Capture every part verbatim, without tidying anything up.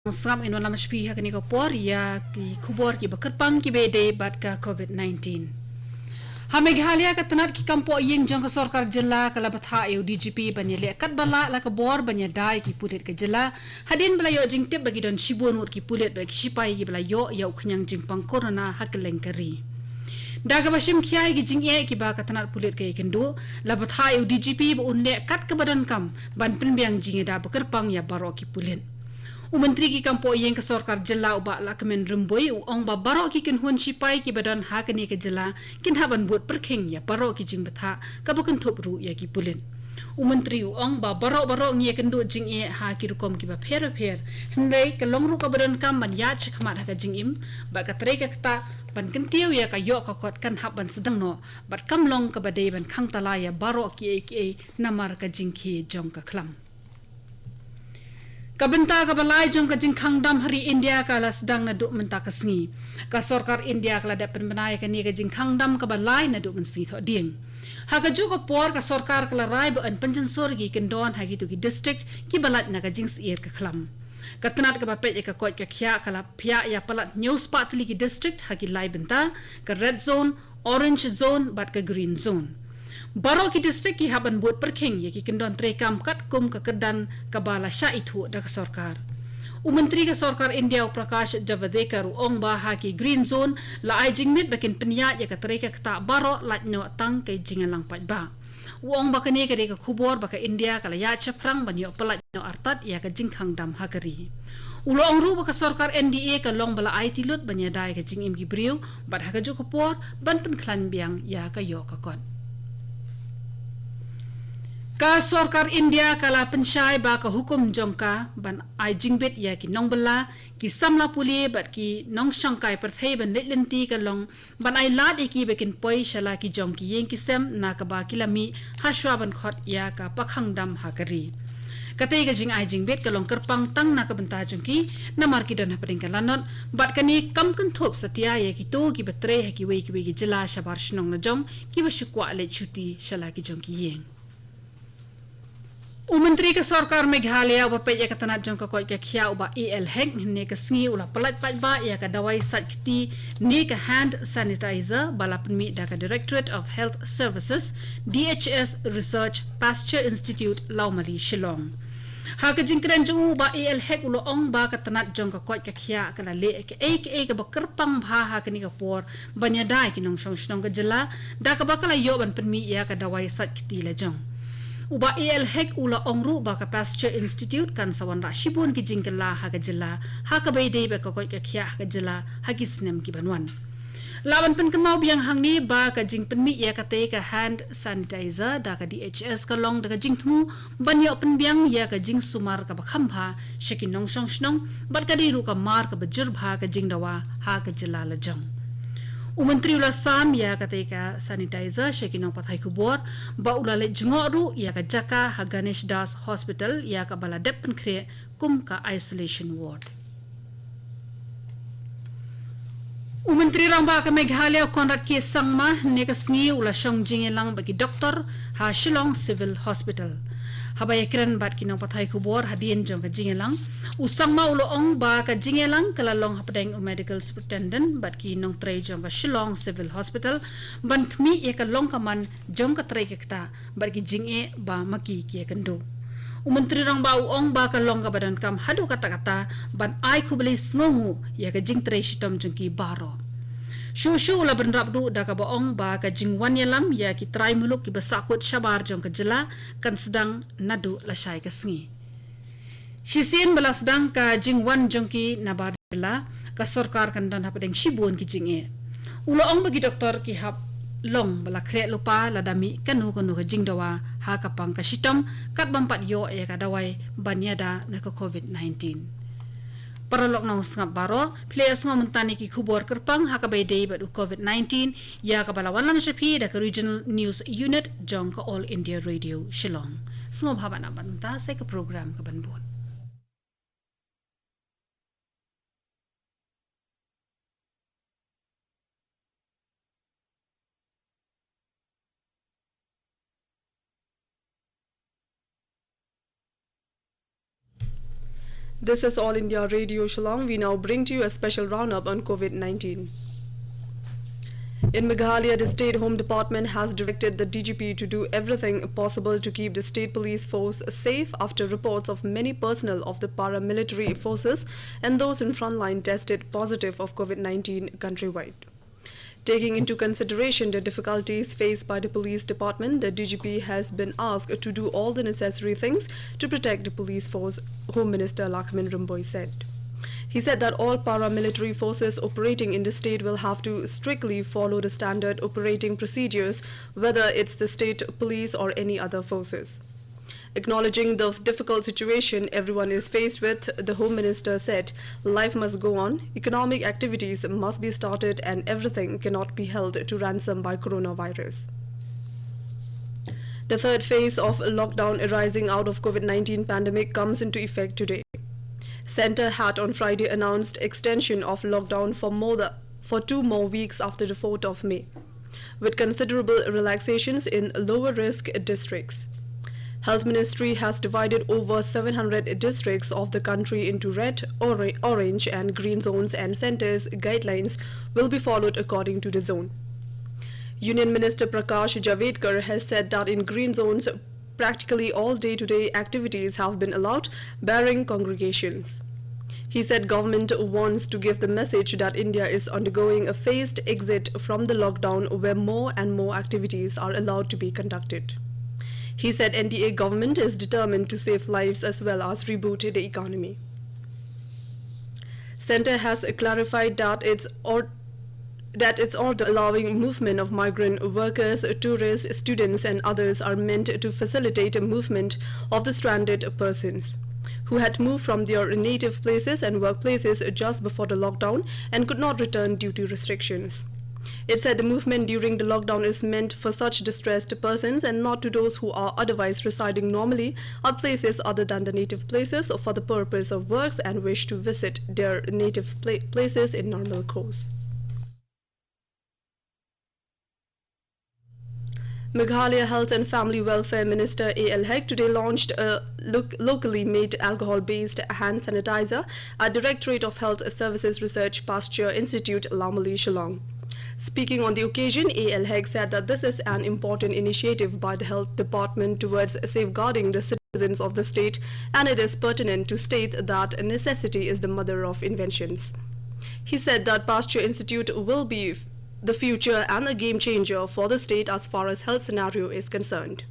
Sngap ngin wan lam sha phi ha kane ka por ïa ki khubor kiba kyrpang kiba ïadei bad ka covid nineteen. Ha Meghalaya, ka tnat ki kam poh ïing jong ka sorkar jylla ka la bthah ïa u D G P ban ïaleh katba lah la ka bor ban ïada ïa ki pulit ka jylla, hadien ba la ïoh jingtip ba ki don shibun ngut ki pulit bad ki shipai kiba la ïoh ïa u khñiang jingpang corona ha kylleng ka ri. Da kaba shim khia ïa ki jingeh kiba ka tnat pulit ka ïakynduh, la bthah ïa u D G P ba un leh kat kaba donkam ban pynbiang jingïada ba kyrpang ïa baroh ki pulit. U Myntri ki kam poh ïing ka sorkar jylla, u Bah Lahkmen Rymbui, u ong ba baroh ki kynhun shipai kiba don ha kane ka jylla kin hap ban bud pyrkhing ïa baroh ki jingbthah, kaba kynthup ruh ïa ki pulit. U Myntri u ong ba baroh baroh ngi ïakynduh jingeh ha ki rukom kiba pher bapher, hynrei ka long ruh kaba donkam ban ïaid shakhmat ha ka jingim bad ka trei ka ktah ban kyntiew ïa ka ïoh ka kot kan hap ban sdang noh bad kam long kaba dei ban khang tala ïa baroh kiei kiei namar ka jingkhie jong ka khlam. Ka bynta kaba lai jong ka jingkhang dam ha ri India ka la sdang naduh mynta ka sngi. Ka sorkar India ka la dep pynbna ïa kane ka jingkhang dam kaba lai naduh mynsngi Thohdieng. Ha kajuh ka por, ka sorkar ka la rai ba yn pynjynsur ïa ki kyndon ha kito ki district kiba lait na ka jingsyier ka khlam. Ka tnat kaba peit ïa ka koit ka khiah ka la phiah ïa palat hynñiew spah tylli ki district ha ki lai bynta, ka red zone, orange zone bad ka green zone. Baroh ki district ki hap ban bud pyrkhing ïa ki kyndon treikam katkum ka kyrdan kaba la shah ithuh da ka sorkar. U Myntri ka sorkar India, u Prakash Javadekar, u ong ba ha ki green zone la ai jingmut ba kin pynïaid ïa ka trei ka ktah baroh lait noh tang ka jingïalang paidbah. U ong ba kane ka dei ka khubor ba ka India ka la ïaid shaphrang ban ïoh pyllait noh artat ïa ka jingkhang dam ha ka ri. U la ong ruh ba ka sorkar N D A ka long ba la aiti lut ban ïada ïa ka jingim ki briew bad ha kajuh ka por ban pynkhlaiñ biang ïa ka ïoh ka kot. Ka sorkar India ka la pynshai ba ka hukum jong ka ban ai jingbit ïa ki nongbylla, ki samla pule bad ki nongshongkai pyrthei ban leit lynti ka long ban ai lad ïa ki ba kin poi sha la ki jong ki ïing ki sem na kaba ki la mih ha shuwa ban khot ïa ka pakhang dam ha ka ri. Katei ka jingai jingbit ka long kyrpang tang na ka bynta jong ki, namar ki don hapdeng ka lanot bad kane kam kynthup satia ïa kito kiba trei ha kiwei kiwei ki jylla shabar shnong la jong kiba shu kwah leit shuti sha la ki jong ki ïing. U Myntri ka sorkar Meghalaya uba peit ïa ka tnat jong ka koit ka khiah, u Bah A L Hek, hynne ka sngi u la pyllait paidbah ïa ka dawai sait kti ne ka hand sanitizer ba la pynmih da ka Directorate of Health Services, D H S Research Pasteur Institute, Lawmali, Shillong. Ha ka jingkren jong u, u Bah A L Hek u la ong ba ka tnat jong ka koit ka khiah ka la leh kaei kaei kaba kyrpang bha ha kane ka por ban ïada ïa ki nongshong shnong ka jylla, da kaba ka la ïoh ban pynmih ïa ka dawai sait kti la jong. U Bah A L Hek u la ong ruh ba ka Pasteur Institute kan sa wanrah shibun ki jingkylla ha ka jylla ha kaba ïadei bad ka koit ka khiah ha ka jylla ha ki snem ki ban wan. Lah ban pynkynmaw biang hangne ba ka jingpynmih ïa katei ka hand sanitizer da ka D H S ka long da ka jingthmu ban ïoh pynbiang ïa ka jingsumar kaba kham bha sha ki nongshong shnong bad ka dei ruh ka mar kaba jur bha ka jingdawa ha ka jylla la jong. U Myntri u la sam ïa katei ka sanitizer sha ki nongpathai khubor bad u la leit jngoh ruh ïa ka jaka ha Ganesh Das Hospital ïa kaba la dep pynkhreh kum ka isolation ward. U Myntri Rangbah ka Meghalaya, u Conrad K Sangma, hynne ka sngi u la shong jingïalang bad ki doktor ha Shillong Civil Hospital. Haba ïakren bad ki nongpathai khubor hadien jong ka jingïalang, u Sangma u la ong ba ka jingïalang ka la long hapdeng u Medical Superintendent bad ki nongtrei jong ka Shillong Civil Hospital ban khmih ïa ka long ka man jong ka trei ka ktah bad ki jingeh ba ma ki ki ïakynduh. U Myntri Rangbah u ong ba ka long kaba donkam haduh katta katta ban ai khublei sngewnguh ïa ka jingtrei shitom jong ki baroh. Shuh shuh u la bynrap ruh da kaba ong ba ka jingwan ïalam ïa ki trai muluk kiba sahkut shabar jong ka jylla kan sdang naduh lashai ka sngi. Shisien ba la sdang ka jingwan jong ki na bar jylla, ka sorkar kan don hapdeng shibun ki jingeh. U la ong ba ki doktor ki hap long ba la khreh lypa lada mih kano kano ka jingdawa ha ka pang ka shitom, kat bym pat ïoh ïa ka dawai ban ïada na ka covid nineteen. Paralok nongsngap baroh, phi la ïa sngap mynta ïa ki khubor kyrpang ha kaba ïadei bad u covid nineteen, ïa kaba la wanlam sha phi da ka Regional News Unit jong ka All India Radio Shillong. Sngewbha ban ap bad mynta sa ïa ka program ka ban bud. This is All India Radio Shillong. We now bring to you a special roundup on COVID nineteen. In Meghalaya, the State Home Department has directed the D G P to do everything possible to keep the state police force safe after reports of many personnel of the paramilitary forces and those in frontline tested positive of COVID nineteen countrywide. Taking into consideration the difficulties faced by the police department, the D G P has been asked to do all the necessary things to protect the police force, Home Minister Lahkmen Rymbui said. He said that all paramilitary forces operating in the state will have to strictly follow the standard operating procedures, whether it's the state police or any other forces. Acknowledging the difficult situation everyone is faced with, the Home Minister said, "Life must go on, economic activities must be started, and everything cannot be held to ransom by coronavirus." The third phase of lockdown arising out of COVID nineteen pandemic comes into effect today. Centre had on Friday announced extension of lockdown for more the, for two more weeks after the fourth of May, with considerable relaxations in lower risk districts. Health Ministry has divided over seven hundred districts of the country into red, ora-, orange and green zones, and centre's guidelines will be followed according to the zone. Union Minister Prakash Javadekar has said that in green zones, practically all day-to-day activities have been allowed, barring congregations. He said government wants to give the message that India is undergoing a phased exit from the lockdown, where more and more activities are allowed to be conducted. He said N D A government is determined to save lives as well as reboot the economy. Centre has clarified that its or-, that its order allowing movement of migrant workers, tourists, students and others are meant to facilitate a movement of the stranded persons who had moved from their native places and workplaces just before the lockdown and could not return due to restrictions. It said the movement during the lockdown is meant for such distressed persons and not to those who are otherwise residing normally at places other than the native places for the purpose of works and wish to visit their native pla-, places in normal course. Meghalaya Health and Family Welfare Minister A L Hek today launched a loc-, locally made alcohol-based hand sanitizer at Directorate of Health Services Research Pasteur Institute, Lamali, Shillong. Speaking on the occasion, A L Hek said that this is an important initiative by the Health Department towards safeguarding the citizens of the state, and it is pertinent to state that necessity is the mother of inventions. He said that Pasteur Institute will be the future and a game changer for the state as far as health scenario is concerned.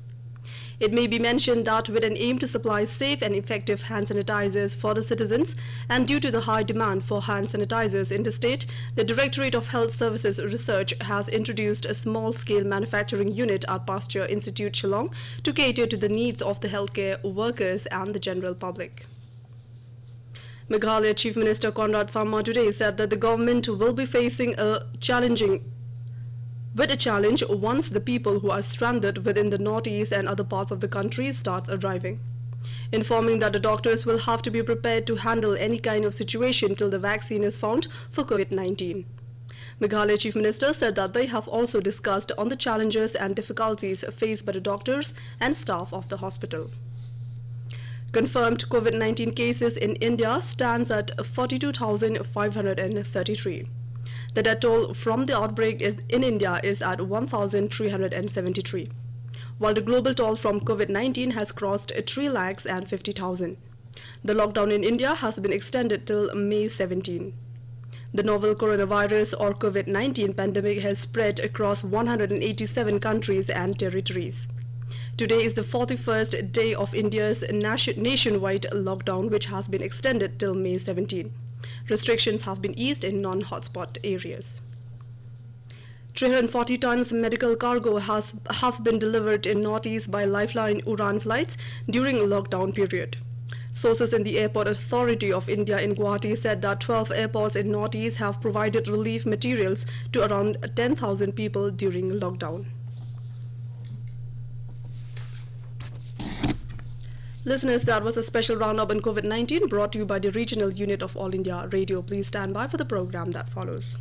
It may be mentioned that with an aim to supply safe and effective hand sanitizers for the citizens, and due to the high demand for hand sanitizers in the state, the Directorate of Health Services Research has introduced a small-scale manufacturing unit at Pasteur Institute, Shillong, to cater to the needs of the healthcare workers and the general public. Meghalaya Chief Minister Conrad Sangma today said that the government will be facing a challenging, with a challenge once the people who are stranded within the Northeast and other parts of the country starts arriving, informing that the doctors will have to be prepared to handle any kind of situation till the vaccine is found for COVID nineteen. Meghalaya Chief Minister said that they have also discussed on the challenges and difficulties faced by the doctors and staff of the hospital. Confirmed COVID nineteen cases in India stands at forty-two thousand five hundred thirty-three. The death toll from the outbreak is, in India is at one thousand three hundred seventy-three, while the global toll from COVID nineteen has crossed three lakhs and fifty thousand. The lockdown in India has been extended till May seventeen. The novel coronavirus or COVID nineteen pandemic has spread across one hundred eighty-seven countries and territories. Today is the forty-first day of India's nation-, nationwide lockdown, which has been extended till May seventeen. Restrictions have been eased in non-hotspot areas. Three hundred forty tons medical cargo has, have been delivered in Northeast by Lifeline Uran flights during lockdown period. Sources in the Airport Authority of India in Guwahati said that twelve airports in Northeast have provided relief materials to around ten thousand people during lockdown. Listeners, that was a special roundup on COVID nineteen brought to you by the regional unit of All India Radio. Please stand by for the program that follows.